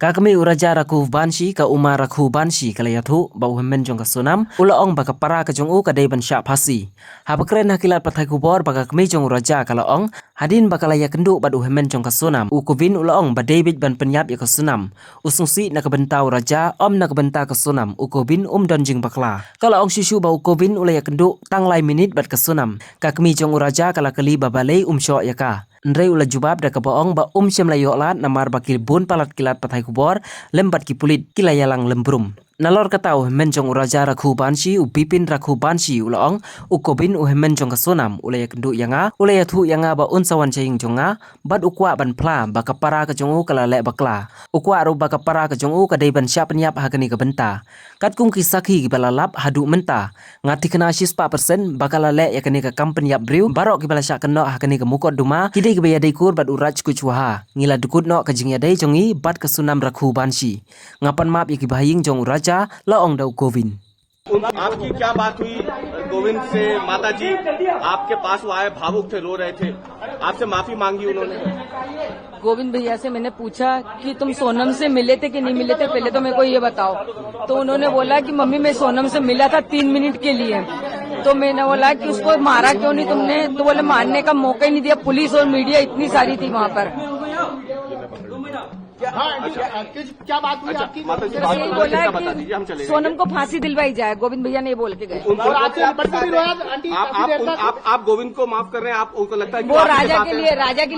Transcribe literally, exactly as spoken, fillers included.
Ka kmie u Raja Rakhu Banshi, ka Uma Rakhu Banshi, ka la ïathuh ba u hynmen jong ka Sonam u la ong ba ka para ka jong u ka dei ban shah phasi. Haba kren ha ki lad pathai khubor ba ka kmie jong u Raja ka la ong, hadien ba ka la ïakynduh bad u hynmen jong ka Sonam, u Kobin u la ong ba dei beit ban pynïap ïa ka Sonam. U sngewsih na ka bynta u Raja, ym na ka bynta ka Sonam, u Kobin um don jingbakla. Ka la ong shuh shuh ba u Kobin u la ïakynduh tang lai minit bad ka Sonam. Ka kmie jong u Raja ka la kylli ba balei um shoh ïa ka. Hynrei u la jubab da kaba ong ba um shym la ïoh lad namar ba ki bun palat ki lad pathai khubor lem bad ki pulit ki la ïalang lem brum. Nalor kata u hynmen jong u Raja Rakhu Banshi, u Bipin Rakhu Banshi u la ong, u Kobin u hynmen jong ka Sonam u la ïakynduh ïa nga, u la ïathuh ïa nga ba un sa wan sha ïing jong nga, bad u kwah ban phla ba ka para ka jong u ka la leh bakla. U kwah ruh ba ka para ka jong u ka dei ban shah pynïap ha kane ka bynta. Katkum ki sakhi kiba la lap haduh mynta, nga thikna shispah persen ba ka la leh ïa kane ka kam pynïap briew. Baroh kiba la shah kynnoh ha kane ka mukotduma ki dei kiba ïadei kur bad u Raj Kushwaha. Ngi la dukut noh ka jingïadei jong ngi bad ka Sonam Rakhu Banshi. Nga pan map ïa ki bahaïing jong u Raja, la ong da u Kobin. आपकी क्या बात हुई गोविंद से? माता जी आपके पास वो आए, भावुक थे, रो रहे थे, आपसे माफी मांगी उन्होंने। गोविंद भैया से मैंने पूछा कि तुम सोनम से मिले थे कि नहीं मिले थे, पहले तो मेरे को ये बताओ। तो उन्होंने बोला कि मम्मी, मैं सोनम से मिला था तीन मिनट के लिए। तो मैंने बोला कि उसको मारा क्यों नहीं तुमने? तो बोले, मारने का मौका ही नहीं दिया, पुलिस और मीडिया इतनी सारी थी वहां पर। हाँ, आंटी, क्या बात हुई आपकी? माता जी बस बात यही को बोला चिंता बता दीजिए, हम कि चले सोनम जाएंगे। को फांसी दिलवाई जाए, गोविंद भैया ने ये बोल के गए। और आपसे बड़ी बड़ी बात, आंटी, आप काफी आप देर उन- तक आप आप गोविंद को माफ कर रहे हैं, आप उनको लगता है कि वो आपके राजा साथ के है? लिए, राजा के